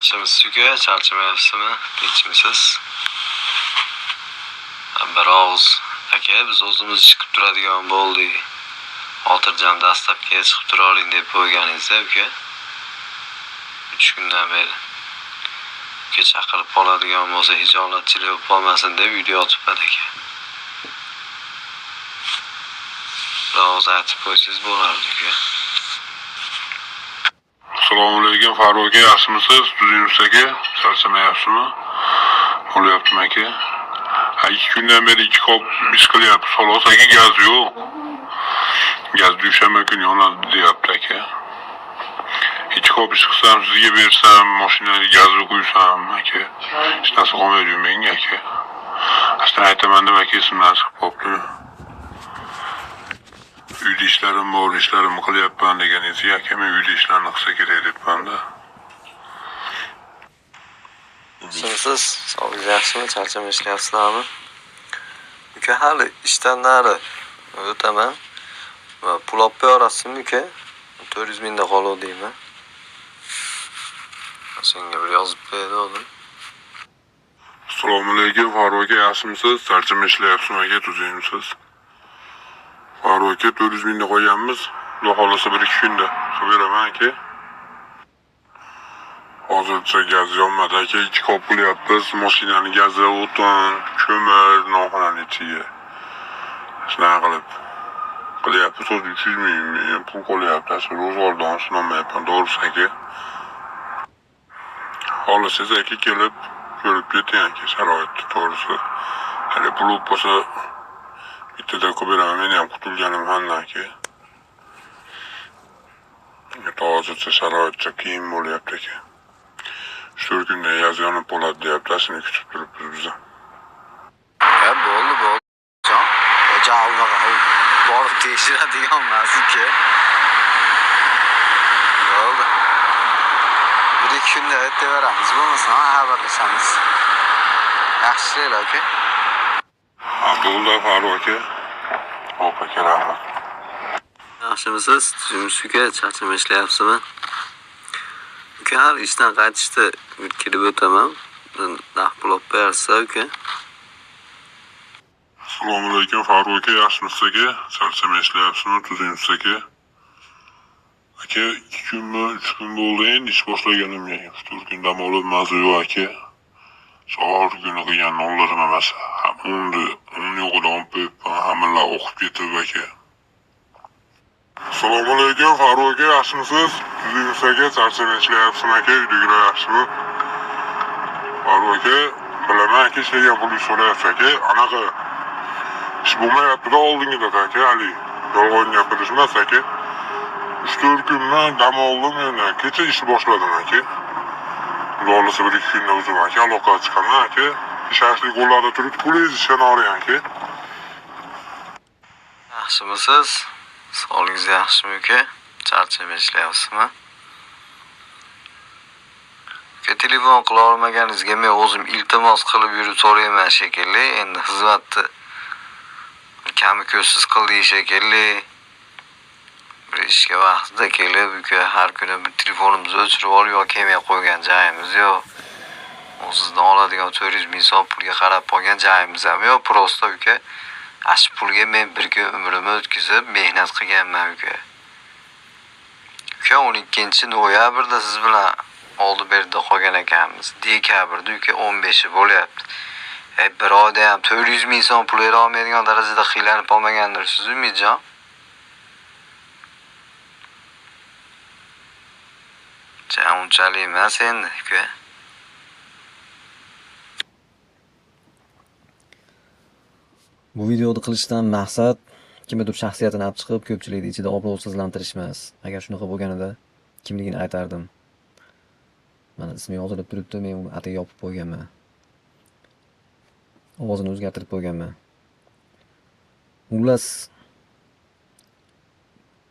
Yaxshimisiz uka, charchamayapsizmi? Tinchmisiz? Bir og'iz aka, biz o'zimiz chiqib turadigan bo'ldik. Xotirjam dastlabkiga chiqib turavering deb qo'yganingizda uka. 3 kundan beri. Uka chaqirib qoladigan bo'lsa, hijolatchilik bo'lib qolmasin deb uyda yotibman aka. Bir og'iz aytib qo'ysangiz bo'lardi uka. Assalomu alaykum Farruh aka, yaxshimisiz? Tuzukmisiz aka? Charchamayapsizmi? Bo'lyaptimi aka? Ha, 2 kundan beri 2 qop ish qilyapmiz. Xolos aka, gaz yo'q. Gaz dushanba kuni yonadi deyapti aka. 2 qop ish qilsam, sizga bersam, mashinaga gazni qo'ysam aka. Hech narsa qolmaydi menga aka. Aslida aytaman deb aka esimdan chiqib qolibdi. Uyda ishlarim bor, ishlarimni qilyapman deganingizga aka, men uyda ishlarni qilsa kerak debman-da. Yaxshimisiz? Sog'ligingiz yaxshimi? Charchamay ishlayapsizlarmi? Uka, hali ishdan nari o'taman. Va pul olib qo'ya uka? 400 mingda qoluvdi deyman. Senga bir yozib berdi o'zim. Assalomu alaykum Farruh aka, yaxshimisiz? Charchamay ishlayapsizmi aka, tuzukmisiz? Farruh aka, 400 mingda qo'yganmiz. Xudo xohlasa 1-2 kunda qilib beraman aka. Hozircha gaz yonmadi aka, 2 qop qilyapmiz. Mashinani gazi, o'tin, ko'mir, nonxonani ichiga. Shunaqa qilib qilyapmiz. O'zi 300 ming pul qolyapti. Shu ro'zg'ordan sinolmayapman, to'g'risi aka. Xohlasangiz aka kelib ko'rib keting aka sharoitni, to'g'risi. Hali pul bo'lsa bittada qilib beraman, meni ham qutulganim hamdan aka. Hozircha sharoitcha qiyin bo'lyapti aka. 3-4 kunda gaz yonib qoladi deyapti, shuni kutib turibmiz biz. Ya bo'ldi, bo'ldi. Jon, unaqa borib tekshiradigan emas uka. Bo'ldi. 1-2 kunda aytaveramiz, bo'lmasa xabarlashamiz. Yaxshi ishlanglar uka. Ha, bo'ldi Farruh aka. Xo'p aka, rahmat. Yaxshimisiz? Tuzukmisiz uka? Charchamay ishlayapsizmi? Uka, hali ishdan qaytishda bir kirib o'taman. Naqd pul olib qo'yarsiz uka. Assalomu alaykum Farruh aka, yaxshimisiz aka? Charchamay ishlayapsizmi? Tuzukmisiz aka? Aka, 2 kunmi, 3 kun bo'ldi endi ish boshlaganimga. 3-4 kun dam olib maza yo'q aka. Sahar kuni qilgan nonlarim emas. Uni yo'g'ida olib qo'yibman, hammalar o'qib ketib aka. Assalomu alaykum Farruh aka, yaxshimisiz? Tuzukmisiz aka? Charchamay ishlayapsizmi aka? Uydagilar yaxshimi? Farruh aka, bilaman aka, ishlagan pulni so'rayapsiz aka. Anaqa ish bo'lmayapti-da oldingida aka, hali yolg'on gapirish emas aka. 3-4 kunmi dam oldim endi. Kecha ishni boshladim aka. Xudo xohlasa 1-2 kunda o'zim aka aloqaga chiqaman aka. Ishonchli qo'llarda turib, pulingiz ishonavering aka. Yaxshimisiz? Sog'ligingiz yaxshimi uka? Charchamay ishlayapsizmi? Uka, telefon qila olmaganingizga men o'zim iltimos qilib yurib so'rayman shekilli. Endi xizmatni kami ko'zsiz qildik shekilli. Bir ishga vaqtida kelib uka, har kuni bir telefonimizni o'chirib olib yoki kelmay qo'ygan joyimiz yo'q. Sizdan oladigan 400 ming so'm pulga qarab qolgan joyimiz ham yo'q. Prosta uka, shu pulga men bir kun umrimni o'tkazib mehnat qilganman uka. Uka, 12 noyabrda siz bilan oldi berdi qolgan ekanmiz. Dekabrda uka 15i bo'lyapti. Bir oyda ham 400 ming so'm pul bera olmaydigan darajada qiylanib qolmagandirsiz, Umidjon. Unchalik emas endi uka. Bu videoni qilishdan maqsad kimnidir shaxsiyatini olib chiqib, ko'pchilikni ichida obro'sizlantirish emas. Agar shunaqa bo'lganida kimligini aytardim. Mana ismi yozilib turibdi, men uni atay yopib qo'yganman. Ovozini o'zgartirib qo'yganman. Xullas,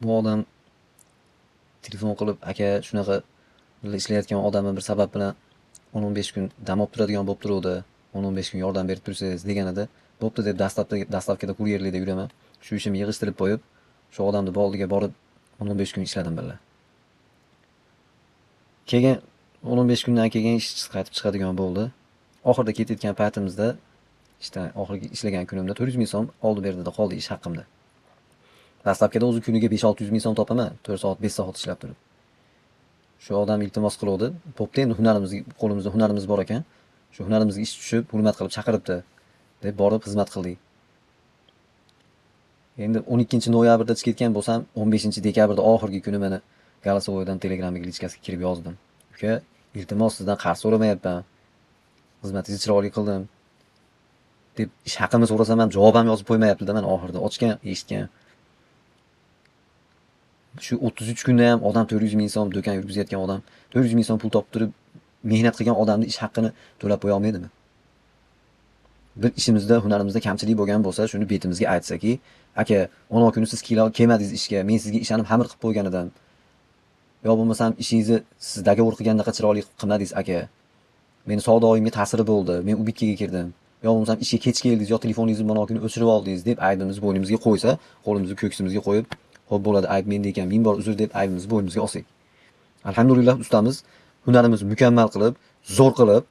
bu odam telefon qilib, aka shunaqa birga ishlayotgan odamni bir sabab bilan 10-15 kun dam olib turadigan bo'lib turuvdi. 10-15 kun yordam berib tursangiz deganida, bo'pti deb dastlabkida kuryerlikda yuraman. Shu ishimni yig'ishtirib qo'yib, shu odamni oldiga borib 10-15 kun ishladim birga. Keyin 10-15 kundan keyin ishsiz qaytib chiqadigan bo'ldi. Oxirida ketayotgan paytimizda, ishdan oxirgi ishlagan kunimda 400 ming so'm oldi berdida qoldi ish haqimda. Dastlabkida o'zi kuniga 5-600 ming so'm topaman, 4 soat, 5 soat ishlab turib. Shu odam iltimos qiluvdi. Bo'pti, endi hunarimizga, qo'limizda hunarimiz bor ekan. Shu hunarimizga ish tushib, hurmat qilib chaqiribdi deb borib xizmat qildik. Endi 12-noyabrda chiqib ketgan bo'lsam, 15-dekabrda oxirgi kuni mana Galasovoydan Telegramga lichkasiga kirib yozdim. Uka, iltimos sizdan qarz so'ramayapman. Xizmatingizni chiroyli qildim deb ish haqimni so'rasam ham javob ham yozib qo'ymayapti-da mana oxirida ochgan, eshitgan. Shu 33 kunda ham odam 400 ming so'm do'kon yurgizayotgan odam 400 ming so'm pul topib turib mehnat qilgan odamni ish haqqini to'lab qo'ya olmaydimi? Bir ishimizda, hunarimizda kamchilik bo'lgan bo'lsa, shuni betimizga aytsaki, aka, ona kuni siz kelmadingiz ishga, men sizga ishonib xamir qilib qo'ygan edim. Yo bo'lmasam ishingizni siz договор qilgandaqa chiroyli qilmadingiz aka. Meni savdoyimga ta'siri bo'ldi, men ubitkaga kirdim. Yo bo'lmasam ishga kech keldingiz, yo telefoningizni mana kuni o'chirib oldingiz deb aybimizni bo'ynimizga qo'ysa, qo'limizni ko'ksimizga qo'yib, xo'p bo'ladi, ayb menda ekan, ming bor uzr deb aybimizni bo'ynimizga olsak. Alhamdulillah ustamiz hunarimizni mukammal qilib, zo'r qilib,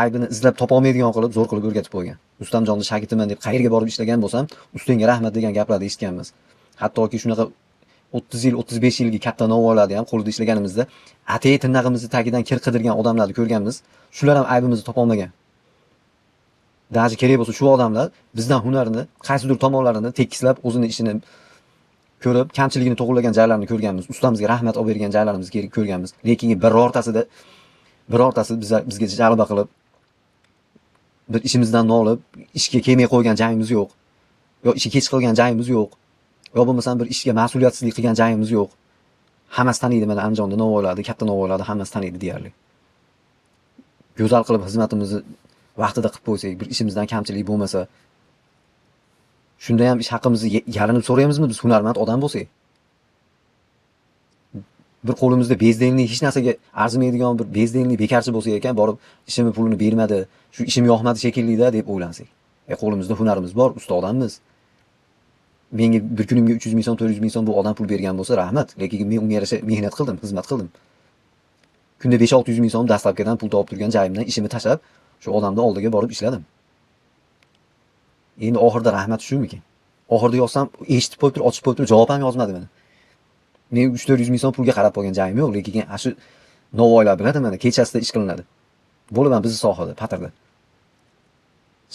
aybini izlab topa olmaydigan qilib, zo'r qilib o'rgatib qo'ygan. Ustamjonni shagirdiman deb qayerga borib ishlagan bo'lsam, ustangga rahmat degan gaplarni eshitganmiz. Hattoki shunaqa 30 yil, 35 yilgi katta novvoylarni ham qo'lida ishlaganimizda atay tirnag'imizni tagidan kir qidirgan odamlarni ko'rganmiz. Shular ham aybimizni topa olmagan. Daji kerak bo'lsa shu odamlar bizdan hunarini, qaysidir tomonlarini tekislab, o'zini ishini ko'rib, kamchiligini to'g'rilagan joylarini ko'rganmiz. Ustamizga rahmat olib bergan joylarimizni ko'rganmiz. Lekin birortasi bizga jalba qilib, bir ishimizdan nolib, ishga kelmay qo'ygan joyimiz yo'q. Yo ishga kech qilgan joyimiz yo'q. Yo bo'lmasam bir ishga mas'uliyatsizlik qilgan joyimiz yo'q. Hammasi taniydi mana Andijonda novvoylarni, katta novvoylarni hammasi taniydi deyarli. Go'zal qilib xizmatimizni vaqtida qilib qo'ysak, bir ishimizdan kamchilik bo'lmasa, shunda ham ish haqimizni yalinib so'raymizmi biz hunarmand odam bo'lsak? Bir qo'limizda bezdenlik, hech narsaga arzimaydigan bir bezdenlik bekarchi bo'lsak ekan, borib ishimni pulini bermadi, shu ishim yoqmadi shekillida deb o'ylansak. Qo'limizda hunarimiz bor, usta odammiz. Menga bir kunimga 300 ming so'm, 400 ming so'm bu odam pul bergan bo'lsa, rahmat. Lekin men unga yarasha mehnat qildim, xizmat qildim. Kunda 5-600 ming so'm dastlabkidan pul topib turgan joyimdan ishimni tashlab, shu odamning oldiga borib ishladim. Endi oxirida rahmat shumikin? Oxirida yozsam, eshitib qo'yib turib, ochib qo'yib turib, javob ham yozmadi mana. Men 3-400 ming so'm pulga qarab qolgan joyim yo'q, lekin ana shu novvoylar biladi mana, kechasida ish qilinadi. Bo'lib ham bizni sohada, patirda.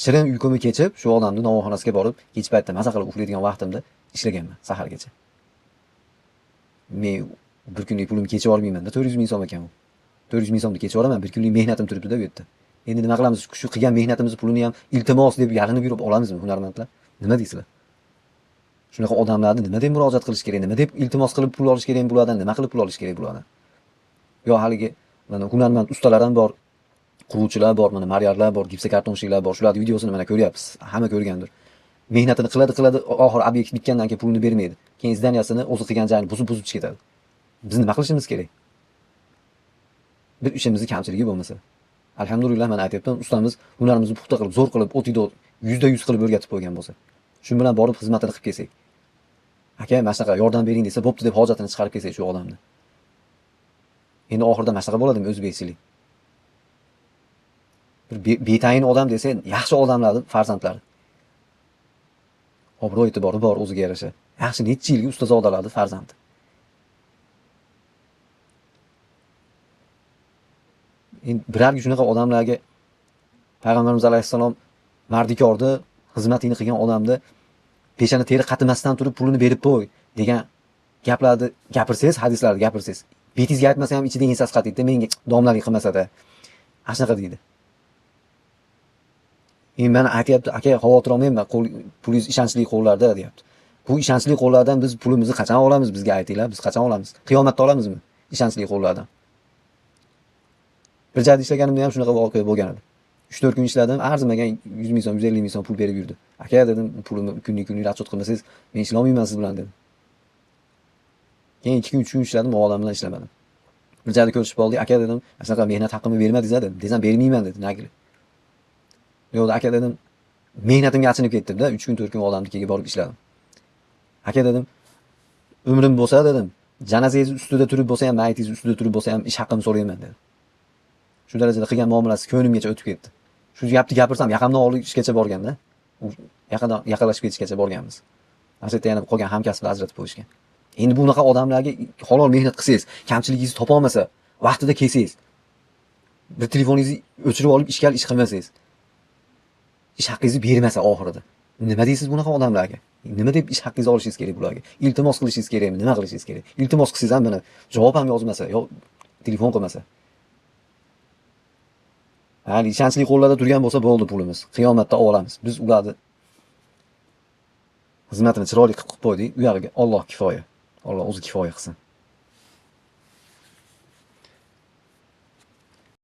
Shirin uyqumni kechib, shu odamning novvoyxonasiga borib, kech paytda maza qilib uxlaydigan vaqtimda ishlaganman sahargacha. Men bir kunlik pulimni kechib olmayman-da, 400 ming so'm ekan u. 400 ming so'mni kechib olaman, bir kunlik mehnatim turibdi-da bu yerda. Endi nima qilamiz? Shu qilgan mehnatimizni pulini ham iltimos deb yalinib yurib olamizmi hunarmandlar? Nima deysizlar? Shunaqa odamlarni nima deb murojaat qilish kerak? Nima deb iltimos qilib pul olish kerak bulardan? Nima qilib pul olish kerak bulardan? Yo haligi mana hunarmand ustalar ham bor, quruvchilar bor, mana maryarlar bor, gipsokartonchilar bor. Shularning videosini mana ko'ryapsiz. Hamma ko'rgandir. Mehnatini qiladi, qiladi, oxiri obyekt bitgandan keyin pulini bermaydi. Keyin zdaniyasini o'zi qilgan joyini buzib-buzib chiqib ketadi. Biz nima qilishimiz kerak? Bir ishimizning kamchiligi bo'lmasa. Alhamdulillah mana aytyapman, ustamiz hunarimizni puxta qilib, zo'r qilib, o'tida 100% qilib o'rgatib qo'ygan bo'lsa. Shu bilan borib xizmatini qilib kelsak. Aka, mana shunaqa yordam bering desa, bo'pti deb hojatini chiqarib kelsak shu odamni. Endi oxirida mana shunaqa bo'ladimi o'zbekchilik? Bir betayin odam desa, yaxshi odamlarning farzandlari. Obro' e'tibori bor o'ziga yarasha. Yaxshi necha yilgi ustozodalarning farzandi. Endi birarga shunaqa odamlarga Payg'ambarimiz alayhissalom mardikorni, xizmatini qilgan odamni peshana teri qatimasdan turib pulini berib qo'y degan gaplarni gapirsangiz, hadislarni gapirsangiz, betingizga aytmasa ham ichida ensasi qatiydi, menga domlalik qilmasa-da. Ana shunaqa deydi. Endi mana aytyapti, aka, xavotir olmayman, pulingiz ishonchli qo'llarda deyapti. Bu ishonchli qo'llardan biz pulimizni qachon olamiz, bizga aytinglar, biz qachon olamiz? Qiyomatda olamizmi ishonchli qo'llardan? Bir joyda ishlaganimda ham shunaqa voqea bo'lgan edi. 3-4 kun ishladim, arzimagan 100 ming so'm, 150 ming so'm pul berib yurdi. Aka dedim, pulimni kunlik расчет qilmasangiz, men ishlaolmayman siz bilan dedim. Keyin 2 kun, 3 kun ishladim, u odam bilan ishlamadim. Bir joyda ko'rishib qoldik, aka dedim, shunaqa mehnat haqqimni bermadingiz dedim. Desam bermayman dedi, nagili. Yo'q aka dedim, mehnatimga achinib ketdim-da, 3 kun, 4 kun odamnikiga borib ishladim. Aka dedim, umrim bo'lsa dedim, janozangiz ustida turib bo'lsa ham, mayitingiz ustida turib bo'lsa ham ish haqqimni so'rayman dedim. Shu darajada qilgan muomalasi ko'nglimgacha o'tib ketdi. Shu gapni gapirsam yaqamdan olishgacha borganda, u yaqindan yaqinlashib ketishgacha borganmiz. Ana shu yerda yana qolgan hamkasblar ajratib qo'yishgan. Endi bunaqa odamlarga halol mehnat qilsangiz, kamchiligingizni topa olmasa, vaqtida kelsangiz, bir telefoningizni o'chirib olib ishkal ish qilmasangiz, ish haqqingizni bermasa oxirida. Nima deysiz bunaqa odamlarga? Nima deb ish haqqingizni olishingiz kerak bularga? Iltimos qilishingiz kerakmi? Nima qilishingiz kerak? Iltimos qilsangiz ham mana javob ham yozmasa, yo telefon qilmasa. Hali ishonchli qo'llarda turgan bo'lsa bo'ldi pulimiz. Qiyomatda olamiz. Biz ularni xizmatini chiroyli qilib qo'ydik. U yog'iga Alloh kifoya. Alloh o'zi kifoya qilsin.